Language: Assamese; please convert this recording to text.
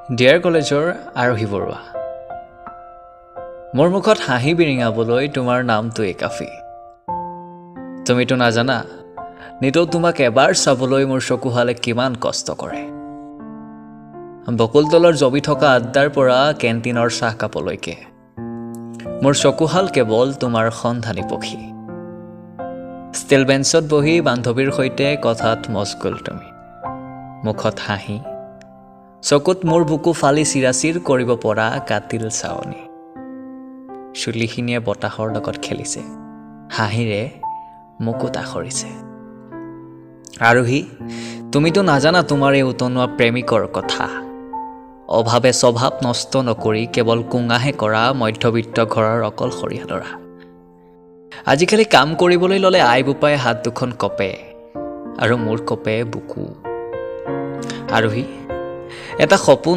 ডিয়াৰ কলেজৰ আৰোহী বৰুৱা, মোৰ মুখত হাঁহি বিৰিঙাবলৈ তোমাৰ নামটোৱেই কাফি। তুমিতো নাজানা, নিতৌ তোমাক এবাৰ চাবলৈ মোৰ চকুহালে কিমান কষ্ট কৰে। বকুলতলৰ জমি থকা আড্ডাৰ পৰা কেণ্টিনৰ চাহকাপলৈকে মোৰ চকুহাল কেৱল তোমাৰ সন্ধানী পক্ষী। ষ্টিল বেঞ্চত বহি বান্ধৱীৰ সৈতে কথাত মচগুল তুমি, মুখত হাঁহি, চকুত মোৰ বুকু ফালি চিৰাচিৰ কৰিব পৰা কাতিল চাৱনি। চুলিখিনিয়ে বতাহৰ লগত খেলিছে, হাঁহিৰে মুকুতা আখৰিছে। আৰোহী, তুমিতো নাজানা তোমাৰ এই উতনুৱা প্ৰেমিকৰ কথা। অভাৱে স্বভাৱ নষ্ট নকৰি কেৱল কোঙাহে কৰা মধ্যবিত্ত ঘৰৰ অকলশৰীয়া ল'ৰা। আজিকালি কাম কৰিবলৈ ল'লে আই বোপাই হাত দুখন কঁপে আৰু মোৰ কঁপে বুকু। আৰোহী, এটা সপোন